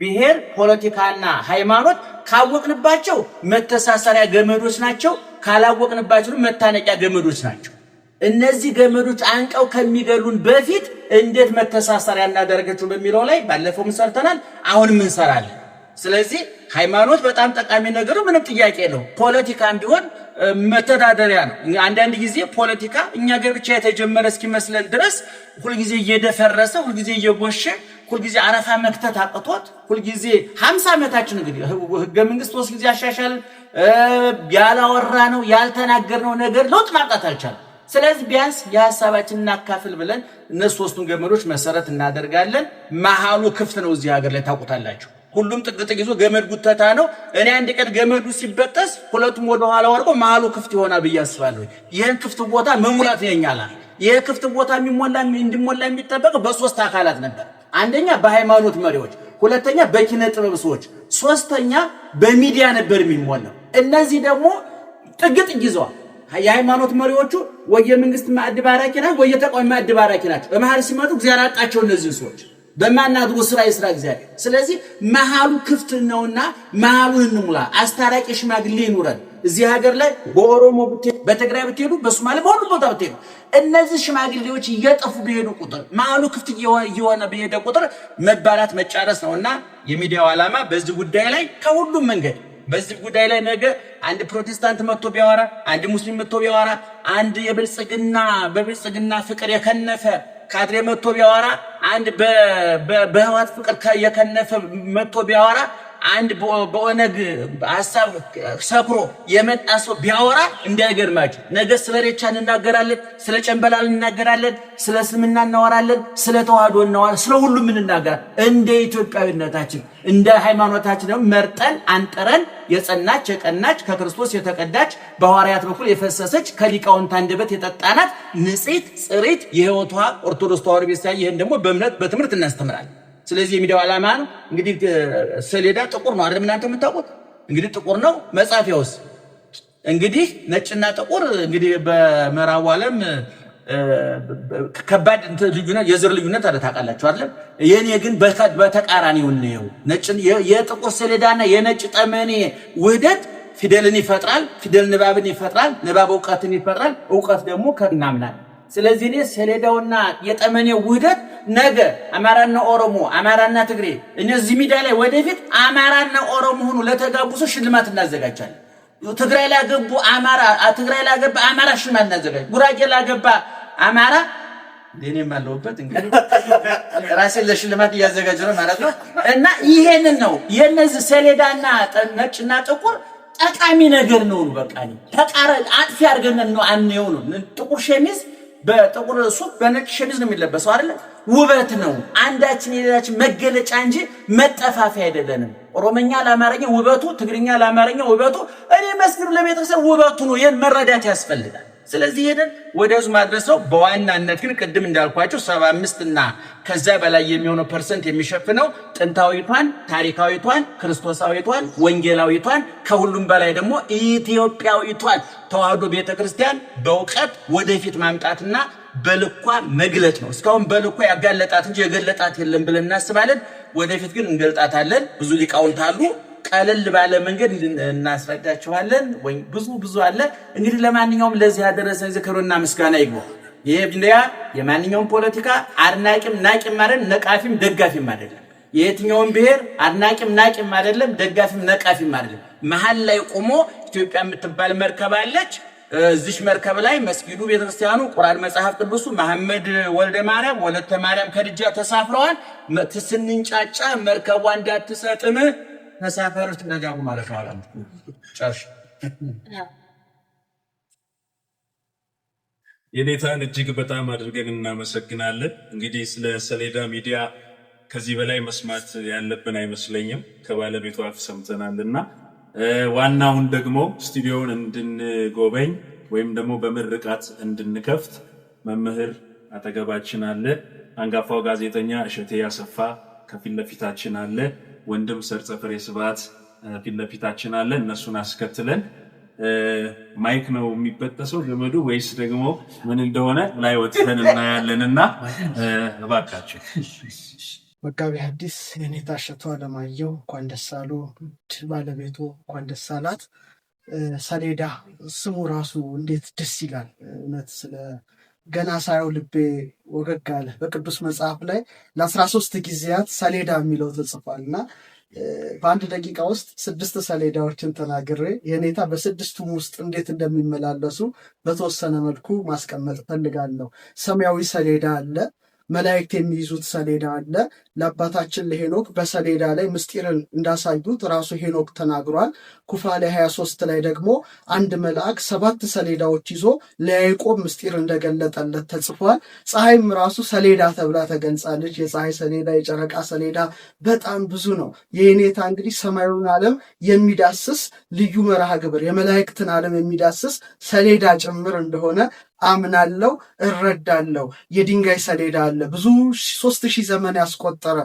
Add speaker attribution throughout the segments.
Speaker 1: ብሔር፣ ፖለቲካና ሃይማኖት ካወቅንባቸው መተሳሰሪያ ገመዶች ናቸው። ካላወቅንባቸው መታነቂያ ገመዶች ናቸው። እነዚህ ገመዶች አንቀው ከሚገሉን በፊት እንዴት መተሳሰሪያ እናደርጋቸው በሚለው ላይ ባለፈውም ሰርተናል፣ አሁንም እንሰራለን። ስለዚህ ሃይማኖት በጣም ጠቃሚ ነገሩ ምንም ጥያቄ ነው። ፖለቲካም ቢሆን መተዳደሪያ ነው። አንዳንድ ጊዜ ፖለቲካ እኛ ጋር ብቻ የተጀመረ እስኪመስለን ድረስ ሁልጊዜ እየደፈረሰ፣ ሁልጊዜ እየጎሸ፣ ሁልጊዜ አረፋ መክተት አቅቶት፣ ሁልጊዜ 50 ዓመታችን እንግዲህ ህገ መንግስት 3 ጊዜ አሻሻልን፣ ያላወራ ነው ያልተናገርነው ነገር ለውጥ ማምጣት አልቻለም። ስለዚህ ቢያንስ የሀሳባችንን እናካፍል ብለን እነዚህ 3ቱን ገመዶች መሰረት እናደርጋለን። መሃሉ ክፍት ነው እዚህ ሀገር ላይ ታውቁታላችሁ። ሁሉም ጥግ ጥግ ይዞ ገመድ ጉተታ ነው። እኔ አንድ ቀን ገመዱ ሲበጠስ ሁለቱም ወደ ኋላ ወድቆ መሃሉ ክፍት ይሆናል ብዬ አስባለሁ። ይህን ክፍት ቦታ መሙላት የኛላ። ይህ ክፍት ቦታ እንዲሞላ የሚጠበቅ በ3 አካላት ነበር። አንደኛ በሃይማኖት መሪዎች፣ ሁለተኛ በኪነ ጥበብ ሰዎች፣ ሶስተኛ በሚዲያ ነበር የሚሞላው። እነዚህ ደግሞ ጥግ ጥግ ይዘዋል። የሃይማኖት መሪዎቹ ወይ የመንግስት ማዕድ ባራኪ ናቸው፣ ወይ የተቃዋሚ ማዕድ ባራኪ ናቸው። በመሃል ሲመጡ እግዚአብሔር አጣቸው እነዚህን ሰዎች። በማናድሩ ስራ ይስራ እግዚአብሔር። ስለዚህ መሃሉ ክፍት ነውና መሃሉን እንሙላ። አስታራቂ ሽማግሌ ይኑረን። እዚህ ሀገር ላይ በኦሮሞ ብትሄዱ፣ በትግራይ ብትሄዱ፣ በሶማሌ በሁሉም ቦታ ብትሄዱ እነዚህ ሽማግሌዎች እየጠፉ በሄዱ ቁጥር መሃሉ ክፍት እየሆነ በሄደ ቁጥር መባላት መጫረስ ነውና የሚዲያው ዓላማ በዚህ ጉዳይ ላይ ከሁሉም መንገድ በዚህ ጉዳይ ላይ ነገ አንድ ፕሮቴስታንት መጥቶ ቢያወራ፣ አንድ ሙስሊም መጥቶ ቢያወራ፣ አንድ የብልጽግና በብልጽግና ፍቅር የከነፈ ካድሬ መጥቶ ቢያወራ፣ አንድ በህወሓት ፍቅር የከነፈ መጥቶ ቢያወራ፣ አንድ በኦነግ ሀሳብ ሰክሮ የመጣ ሰው ቢያወራ እንዳይገርማችሁ። ነገ ስለ ሬቻ እንናገራለን፣ ስለ ጨንበላል እንናገራለን፣ ስለ እስልምና እናወራለን፣ ስለ ተዋህዶ እናወራለን፣ ስለ ሁሉም እንናገራለን። እንደ ኢትዮጵያዊነታችን እንደ ሃይማኖታችን ደግሞ መርጠን አንጥረን የጸናች የቀናች ከክርስቶስ የተቀዳች በሐዋርያት በኩል የፈሰሰች ከሊቃውንት አንደበት የጠጣናት ንጽሕት ጽሪት የሕይወቷ ኦርቶዶክስ ተዋሕዶ ቤተክርስቲያን ይህን ደግሞ በእምነት በትምህርት እናስተምራለን። ስለዚህ የሚዲያው ዓላማ ነው እንግዲህ ሰሌዳ ጥቁር ነው አይደል? እናንተ የምታውቁት እንግዲህ ጥቁር ነው። መጻፊያውስ እንግዲህ ነጭና ጥቁር እንግዲህ በምዕራቡ ዓለም ከባድ ልዩነት የዘር ልዩነት አለ ታውቃላችሁ አይደል? የኔ ግን በተቃራኒው ነው። ነጭ የጥቁር ሰሌዳና የነጭ ጠመኔ ውህደት ፊደልን ይፈጥራል። ፊደል ንባብን ይፈጥራል። ንባብ እውቀትን ይፈጥራል። እውቀት ደግሞ ከናምናል። ስለዚህ እኔ ሰሌዳውና የጠመኔው ውህደት ነገ አማራና ኦሮሞ፣ አማራና ትግሬ እነዚህ ሚዲያ ላይ ወደፊት አማራና ኦሮሞ ሆኑ ለተጋቡ ሰው ሽልማት እናዘጋጃለን። ትግራይ ላገቡ አማራ፣ ትግራይ ላገባ አማራ ሽልማት እናዘጋጃለን። ጉራጌ ላገባ አማራ እኔም አለሁበት እንግዲህ ራሴን ለሽልማት እያዘጋጀ ነው ማለት ነው። እና ይሄንን ነው የነዚህ ሰሌዳና ነጭና ጥቁር ጠቃሚ ነገር ነው። በቃ ተቃራኒ አጥፊ አድርገን ነው አንየው ነው። ጥቁር ሸሚዝ በጥቁር ሱፍ በነጭ ሸሚዝ ነው የሚለበሰው አይደለ? ውበት ነው። አንዳችን የሌላችን መገለጫ እንጂ መጠፋፊያ አይደለንም። ኦሮመኛ ለአማርኛ ውበቱ፣ ትግርኛ ለአማርኛ ውበቱ፣ እኔ መስጊዱ ለቤተክርስቲያን ውበቱ ነው። ይሄን መረዳት ያስፈልጋል። ስለዚህ ይሄንን ወደ ህዝብ ማድረስ ነው። በዋናነት ግን ቅድም እንዳልኳቸው 75 እና ከዛ በላይ የሚሆነው percent የሚሸፍነው ጥንታዊቷን፣ ታሪካዊቷን፣ ክርስቶሳዊቷን፣ ወንጌላዊቷን ከሁሉም በላይ ደግሞ ኢትዮጵያዊቷን ተዋህዶ ቤተክርስቲያን በእውቀት ወደፊት ማምጣትና በልኳ መግለጥ ነው። እስካሁን በልኳ ያጋለጣት እንጂ የገለጣት የለም ብለን እናስባለን። ወደፊት ግን እንገልጣታለን። ብዙ ሊቃውንት አሉ። ቀለል ባለ መንገድ እናስረዳችኋለን። ወይ ብዙ ብዙ አለ። እንግዲህ ለማንኛውም ለዚህ ያደረሰን ዝክሩና ምስጋና ይግባው። ይሄ ሚዲያ የማንኛውም ፖለቲካ አድናቂም ናቂም አይደለም፣ ነቃፊም ደጋፊም አይደለም። የየትኛውም ብሔር አድናቂም ናቂም አይደለም፣ ደጋፊም ነቃፊም አይደለም። መሀል ላይ ቆሞ ኢትዮጵያ የምትባል መርከብ አለች። እዚሽ መርከብ ላይ መስጊዱ፣ ቤተክርስቲያኑ፣ ቁርአን፣ መጽሐፍ ቅዱሱ፣ መሐመድ ወልደ ማርያም ወለተ ማርያም ከድጃ ተሳፍረዋል። ስንንጫጫ መርከቧ እንዳትሰጥም ተሳፈሩት ነጋቡ ማለት ነው። አላም ጨርሽ
Speaker 2: የኔታን እጅግ በጣም አድርገን እናመሰግናለን። እንግዲህ ስለ ሰሌዳ ሚዲያ ከዚህ በላይ መስማት ያለብን አይመስለኝም። ከባለቤቱ አፍ ሰምተናልና ዋናውን ደግሞ ስቱዲዮውን እንድንጎበኝ ወይም ደግሞ በምርቃት እንድንከፍት መምህር አጠገባችን አለ። አንጋፋው ጋዜጠኛ እሸቴ አሰፋ ከፊት ለፊታችን አለ። ወንድም ሰርጸ ፍሬ ስብሐት ፊት ለፊታችን አለ። እነሱን አስከትለን mic ነው የሚበጠሰው ገመዱ ወይስ ደግሞ ምን እንደሆነ ላይ ወጥተን እናያለንና እባካችሁ
Speaker 3: መጋቢ ሐዲስ የኔታ እሸቱ አለማየሁ እንኳን ደስ አሎ፣ ባለቤቱ እንኳን ደስ አላት። ሰሌዳ ስሙ ራሱ እንዴት ደስ ይላል! እውነት ስለ ገና ሳየው ልቤ ወገግ አለ። በቅዱስ መጽሐፍ ላይ ለ13 ጊዜያት ሰሌዳ የሚለው ተጽፏል እና በአንድ ደቂቃ ውስጥ 6 ሰሌዳዎችን ተናግሬ የኔታ በስድስቱም ውስጥ እንዴት እንደሚመላለሱ በተወሰነ መልኩ ማስቀመጥ እፈልጋለሁ። ሰማያዊ ሰሌዳ አለ። መላእክት የሚይዙት ሰሌዳ አለ። ለአባታችን ለሄኖክ በሰሌዳ ላይ ምስጢርን እንዳሳዩት ራሱ ሄኖክ ተናግሯል። ኩፋሌ 23 ላይ ደግሞ አንድ መልአክ 7 ሰሌዳዎች ይዞ ለያዕቆብ ምስጢር እንደገለጠለት ተጽፏል። ፀሐይም ራሱ ሰሌዳ ተብላ ተገልጻለች። የፀሐይ ሰሌዳ፣ የጨረቃ ሰሌዳ በጣም ብዙ ነው። የኔታ እንግዲህ ሰማያዊውን ዓለም የሚዳስስ ልዩ መርሃ ግብር የመላእክትን ዓለም የሚዳስስ ሰሌዳ ጭምር እንደሆነ አምናለው፣ እረዳለው። የድንጋይ ሰሌዳ አለ። ብዙ 3000 ዘመን ያስቆጠረ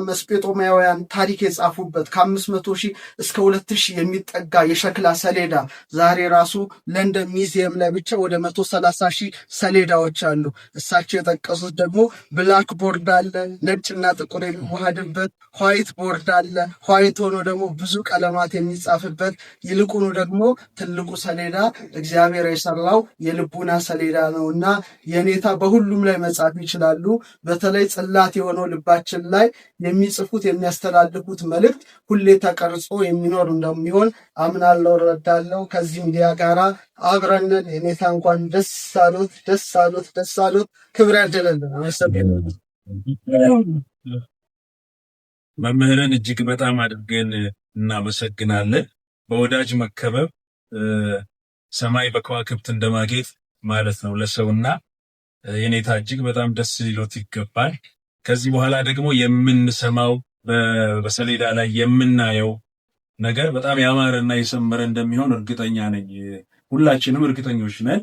Speaker 3: መስጴጦማውያን ታሪክ የጻፉበት ከ500,000 እስከ 2000 የሚጠጋ የሸክላ ሰሌዳ ዛሬ ራሱ ለንደን ሚዚየም ላይ ብቻ ወደ 130,000 ሰሌዳዎች አሉ። እሳቸው የጠቀሱት ደግሞ black board አለ፣ ነጭና ጥቁር የሚዋሃድበት፣ white board አለ፣ white ሆኖ ደግሞ ብዙ ቀለማት የሚጻፍበት፣ ይልቁኑ ደግሞ ትልቁ ሰሌዳ እግዚአብሔር የሰራው የልቡና ሰሌዳ ነውና የኔታ በሁሉም ላይ መጻፍ ይችላሉ። በተለይ ጽላት የሆነው ልባችን ላይ የሚጽፉት የሚያስተላልፉት መልእክት ሁሌ ተቀርጾ የሚኖር እንደሚሆን አምናለሁ፣ እረዳለሁ። ከዚህ ሚዲያ ጋር አብረንን የኔታ እንኳን ደስ አሉት፣ ደስ አሉት፣ ደስ አሉት። ክብር ያድልልን። አመሰግናለሁ።
Speaker 2: መምህርን እጅግ በጣም አድርገን እናመሰግናለን። በወዳጅ መከበብ ሰማይ በከዋክብት እንደማጌጥ ማለት ነው ለሰውና የኔታ እጅግ በጣም ደስ ሊሎት ይገባል። ከዚህ በኋላ ደግሞ የምንሰማው በሰሌዳ ላይ የምናየው ነገር በጣም ያማረና የሰመረ እንደሚሆን እርግጠኛ ነኝ። ሁላችንም እርግጠኞች ነን።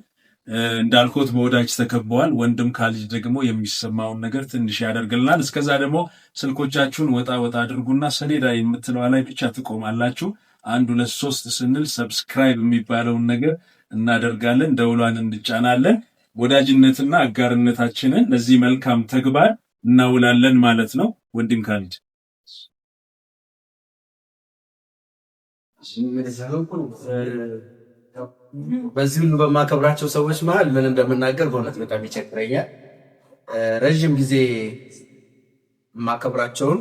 Speaker 2: እንዳልኮት በወዳጅ ተከበዋል። ወንድም ካልጅ ደግሞ የሚሰማውን ነገር ትንሽ ያደርግልናል። እስከዛ ደግሞ ስልኮቻችሁን ወጣ ወጣ አድርጉና ሰሌዳ የምትለዋ ላይ ብቻ ትቆማላችሁ። 1 2 3 ስንል subscribe የሚባለውን ነገር እናደርጋለን፣ ደውሏን እንጫናለን። ወዳጅነትና አጋርነታችንን ለዚህ መልካም ተግባር እናውላለን ማለት ነው። ወንድም ካሊድ
Speaker 4: በዚህ ሁሉ በማከብራቸው ሰዎች መሀል ምን እንደምናገር በእውነት በጣም ይቸግረኛል። ረዥም ጊዜ የማከብራቸውን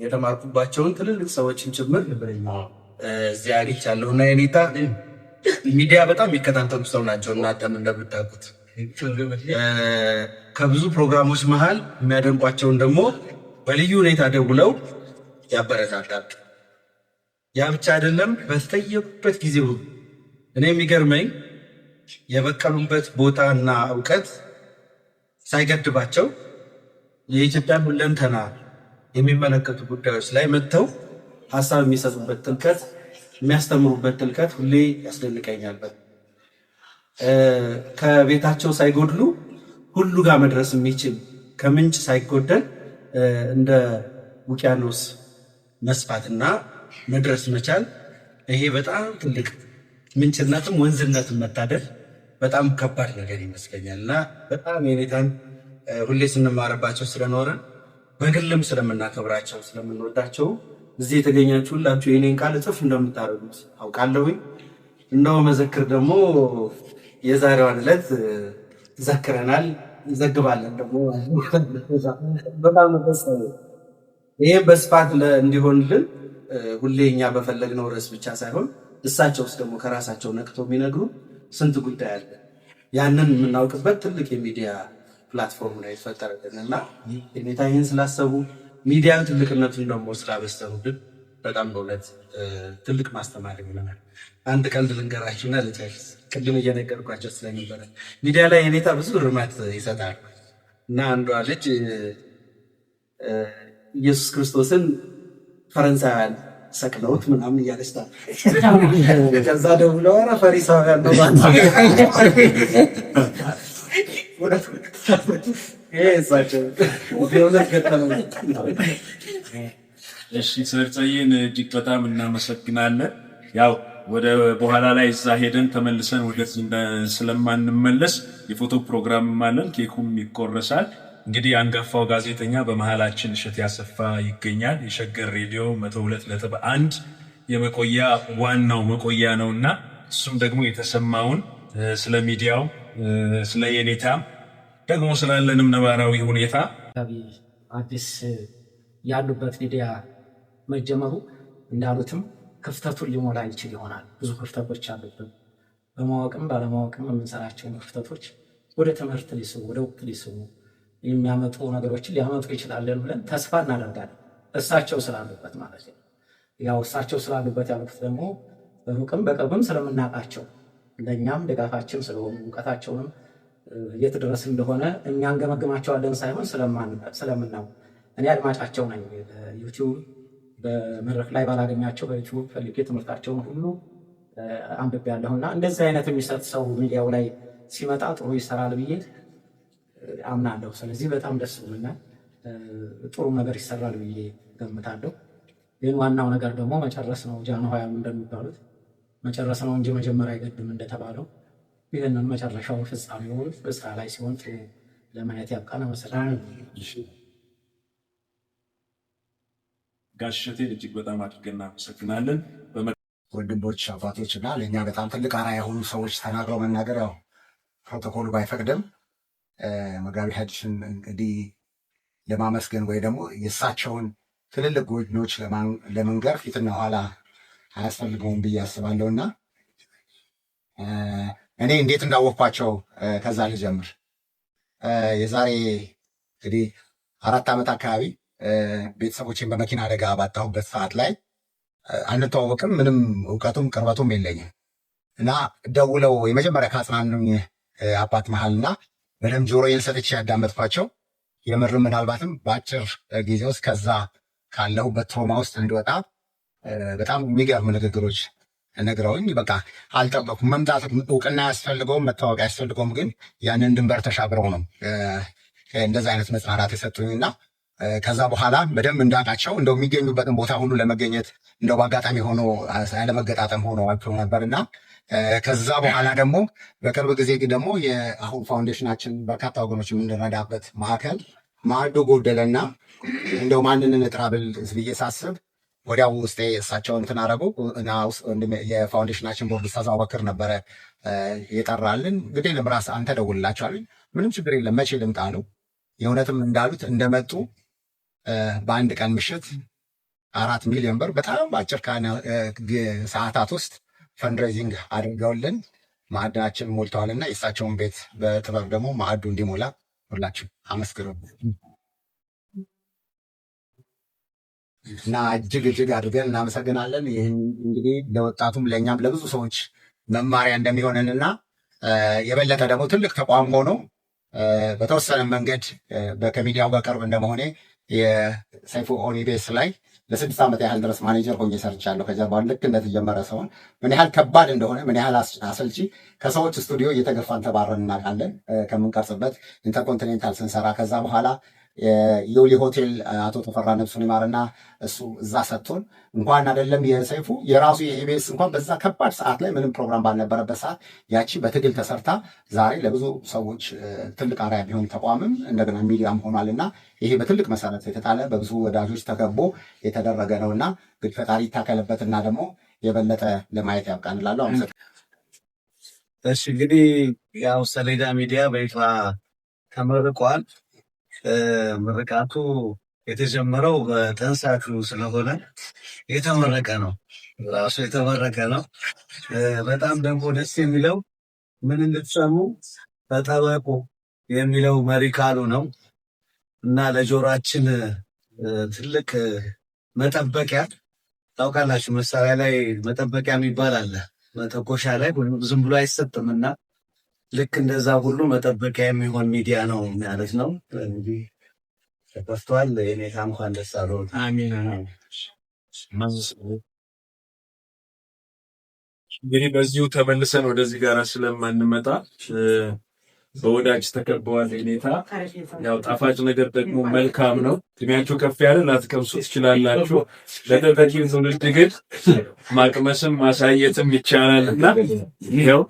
Speaker 4: የተማርኩባቸውን ትልልቅ ሰዎችን ጭምር እዚህ አግኝቻለሁ እና የኔታ ሚዲያ በጣም የሚከታተሉ ሰው ናቸው። እናንተም እንደምታውቁት ከብዙ ፕሮግራሞች መሀል የሚያደንቋቸውን ደግሞ በልዩ ሁኔታ ደውለው ያበረታታል። ያ ብቻ አይደለም፣ በተጠየቁበት ጊዜ ሁሉ እኔ የሚገርመኝ የበቀሉበት ቦታ እና እውቀት ሳይገድባቸው የኢትዮጵያን ሁለንተና የሚመለከቱ ጉዳዮች ላይ መጥተው ሀሳብ የሚሰጡበት ጥልቀት፣ የሚያስተምሩበት ጥልቀት ሁሌ ያስደንቀኛል። ከቤታቸው ሳይጎድሉ ሁሉ ጋር መድረስ የሚችል ከምንጭ ሳይጎደል እንደ ውቅያኖስ መስፋትና መድረስ መቻል ይሄ በጣም ትልቅ ምንጭነትም ወንዝነትም መታደል በጣም ከባድ ነገር ይመስለኛል። እና በጣም የኔታን ሁሌ ስንማርባቸው ስለኖርን በግልም ስለምናከብራቸው ስለምንወዳቸው እዚህ የተገኛችሁ ሁላችሁ የኔን ቃል እጥፍ እንደምታደርጉት አውቃለሁኝ። እንደው መዘክር ደግሞ የዛሬዋን ዕለት ዘክረናል፣ እንዘግባለን ደግሞ በጣም ደስ ይሄ በስፋት እንዲሆንልን ሁሌ እኛ በፈለግነው ርዕስ ብቻ ሳይሆን እሳቸው ውስጥ ደግሞ ከራሳቸው ነቅተው የሚነግሩ ስንት ጉዳይ አለ። ያንን የምናውቅበት ትልቅ የሚዲያ platform ነው የተፈጠረልን እና የኔታ ይህን ስላሰቡ ሚዲያን ትልቅነቱን ደግሞ ስላበሰሩልን በጣም በእውነት ትልቅ ማስተማር ይሆናል። አንድ ቀልድ ልንገራችሁና ልጨርስ። ቅድም እየነገርኳቸው ስለነበረ ሚዲያ ላይ የኔታ ብዙ እርማት ይሰጣሉ እና አንዷ ልጅ ኢየሱስ ክርስቶስን ፈረንሳውያን ሰቅለውት ምናምን እያለች ከዛ ደውለው ኧረ ፈሪሳውያን ነው
Speaker 2: እሺ ሰርጸዬን እጅግ በጣም እናመሰግናለን። ያው ወደ በኋላ ላይ እዛ ሄደን ተመልሰን ወደዚህ ስለማንመለስ የፎቶ ፕሮግራምም አለን፣ ኬኩም ይቆረሳል። እንግዲህ አንጋፋው ጋዜጠኛ በመሃላችን እሸቴ አሰፋ ይገኛል። የሸገር ሬዲዮ 102.1 የመቆያ ዋናው መቆያ ነውና እሱም ደግሞ የተሰማውን ስለ ሚዲያው፣ ስለ የኔታ ደግሞ ስላለንም ነባራዊ ሁኔታ
Speaker 5: አዲስ ያሉበት ሚዲያ መጀመሩ እንዳሉትም ክፍተቱን ሊሞላ ይችል ይሆናል። ብዙ ክፍተቶች አሉብን። በማወቅም ባለማወቅም የምንሰራቸውን ክፍተቶች ወደ ትምህርት ሊስቡ፣ ወደ እውቀት ሊስቡ የሚያመጡ ነገሮችን ሊያመጡ ይችላለን ብለን ተስፋ እናደርጋለን። እሳቸው ስላሉበት ማለት ነው። ያው እሳቸው ስላሉበት ያሉት ደግሞ በሩቅም በቅርብም ስለምናውቃቸው ለእኛም ድጋፋችን ስለሆኑ እውቀታቸውንም የት ድረስ እንደሆነ እኛ እንገመግማቸዋለን ሳይሆን ስለምናውቅ እኔ አድማጫቸው ነኝ። ዩቲዩብ በመድረክ ላይ ባላገኛቸው በዩቲዩብ ፈልጌ ትምህርታቸውን ሁሉ አንብቤያለሁ እና እንደዚህ አይነት የሚሰጥ ሰው ሚዲያው ላይ ሲመጣ ጥሩ ይሰራል ብዬ አምናለሁ። ስለዚህ በጣም ደስ ብሎኛል። ጥሩ ነገር ይሰራል ብዬ ገምታለሁ። ግን ዋናው ነገር ደግሞ መጨረስ ነው። ጃንሆይ እንደሚባሉት መጨረስ ነው እንጂ መጀመሪያ አይገድም እንደተባለው ይህንን መጨረሻውን ፍጻሜውን በስራ ላይ ሲሆን ጥሩ ለማየት ያብቃን። አመሰግናለሁ።
Speaker 2: ጋሽ እሸቴን እጅግ በጣም አድርገን እናመሰግናለን።
Speaker 6: ወንድሞች አባቶች እና ለእኛ በጣም ትልቅ አርአያ የሆኑ ሰዎች ተናግረው መናገር ያው ፕሮቶኮሉ ባይፈቅድም መጋቢ ሐዲስን እንግዲህ ለማመስገን ወይ ደግሞ የእሳቸውን ትልልቅ ጎኖች ለመንገር ፊትና ኋላ አያስፈልገውም ብዬ አስባለሁ እና እኔ እንዴት እንዳወቅኳቸው ከዛ ልጀምር። የዛሬ እንግዲህ 4 ዓመት አካባቢ ቤተሰቦቼን በመኪና አደጋ ባጣሁበት ሰዓት ላይ አንተዋወቅም፣ ምንም እውቀቱም ቅርበቱም የለኝም እና ደውለው የመጀመሪያ ካጽናኑኝ አባት መሀልና በደንብ ጆሮዬን ሰጥቼ ያዳመጥኳቸው የምር ምናልባትም በአጭር ጊዜ ውስጥ ከዛ ካለሁበት ትሮማ ውስጥ እንድወጣ በጣም የሚገርም ንግግሮች ነግረውኝ በቃ አልጠበኩም። መምጣት እውቅና አያስፈልገውም፣ መታወቅ አያስፈልገውም። ግን ያንን ድንበር ተሻግረው ነው እንደዛ አይነት መጽናናት የሰጡኝና ከዛ በኋላ በደንብ እንዳውቃቸው እንደው የሚገኙበትን ቦታ ሁሉ ለመገኘት እንደው በአጋጣሚ ሆኖ ያለመገጣጠም ሆኖ አልፎ ነበርና ከዛ በኋላ ደግሞ በቅርብ ጊዜ ደግሞ የአሁን ፋውንዴሽናችን በርካታ ወገኖች የምንረዳበት ማዕከል ማዕዱ ጎደለና እንደው ማንን እንጥራ ብል ብዬ ሳስብ ወዲያው ውስጤ እሳቸው እንትን አደረጉ እና የፋውንዴሽናችን ቦርድ ኡስታዝ አቡበክር ነበረ የጠራልን። ግዴ ለምራስ አንተ ደውልላቸው አሉኝ። ምንም ችግር የለም መቼ ልምጣ ነው። የእውነትም እንዳሉት እንደመጡ በአንድ ቀን ምሽት 4 ሚሊዮን ብር በጣም በአጭር ሰዓታት ውስጥ fundraising አድርገውልን ማዕድናችን ሞልተዋልና የእሳቸውን ቤት በጥበብ ደግሞ ማዕዱ እንዲሞላ ሁላችሁ አመስግኑ እና እጅግ እጅግ አድርገን እናመሰግናለን። ይህን እንግዲህ ለወጣቱም ለእኛም ለብዙ ሰዎች መማሪያ እንደሚሆንንና የበለጠ ደግሞ ትልቅ ተቋም ሆኖ በተወሰነ መንገድ ከሚዲያው ጋር ቅርብ እንደመሆኔ የሰይፉ on EBS ላይ ለ6 ዓመት ያህል ድረስ ማኔጀር ሆኜ ሰርቻለሁ። ከጀርባ ልክ እንደተጀመረ ሰውን ምን ያህል ከባድ እንደሆነ ምን ያህል አሰልቺ ከሰዎች ስቱዲዮ እየተገፋን ተባረን እናውቃለን። ከምንቀርጽበት ኢንተርኮንቲኔንታል ስንሰራ ከዛ በኋላ የዮሊ ሆቴል አቶ ተፈራ ነፍሱን ይማርና እሱ እዛ ሰጥቶን እንኳን አይደለም የሰይፉ የራሱ የኢቢኤስ እንኳን በዛ ከባድ ሰዓት ላይ ምንም ፕሮግራም ባልነበረበት ሰዓት ያቺ በትግል ተሰርታ ዛሬ ለብዙ ሰዎች ትልቅ አርአያ ቢሆን ተቋምም እንደገና ሚዲያም ሆኗልና ይሄ በትልቅ መሰረት የተጣለ በብዙ ወዳጆች ተከቦ የተደረገ ነውና እንግዲህ ፈጣሪ ይታከልበትና ደግሞ የበለጠ ለማየት ያብቃን እላለሁ። አመሰግናለሁ።
Speaker 7: እሺ እንግዲህ ያው ሰሌዳ ሚዲያ በይፋ ተመርቋል። ምርቃቱ የተጀመረው በተንሳቹ ስለሆነ የተመረቀ ነው፣ ራሱ የተመረቀ ነው። በጣም ደግሞ ደስ የሚለው ምን እንድትሰሙ ተጠበቁ የሚለው መሪ ቃሉ ነው እና ለጆሮአችን ትልቅ መጠበቂያ ታውቃላችሁ፣ መሳሪያ ላይ መጠበቂያ የሚባል አለ። መተኮሻ ላይ ዝም ብሎ አይሰጥም እና ልክ እንደዛ ሁሉ መጠበቂያ የሚሆን ሚዲያ ነው ማለት ነው። እንግዲህ ተከፍቷል። የኔታ እንኳን ደስ አለዎት።
Speaker 2: አሜን። እንግዲህ በዚሁ ተመልሰን ወደዚህ ጋር ስለማንመጣ በወዳጅ ተከበዋል የኔታ። ያው ጣፋጭ ነገር ደግሞ መልካም ነው። እድሜያችሁ ከፍ ያለ ላትቀምሱ ትችላላችሁ። ለተተኪው ትውልድ ግን ማቅመስም ማሳየትም ይቻላል እና ይኸው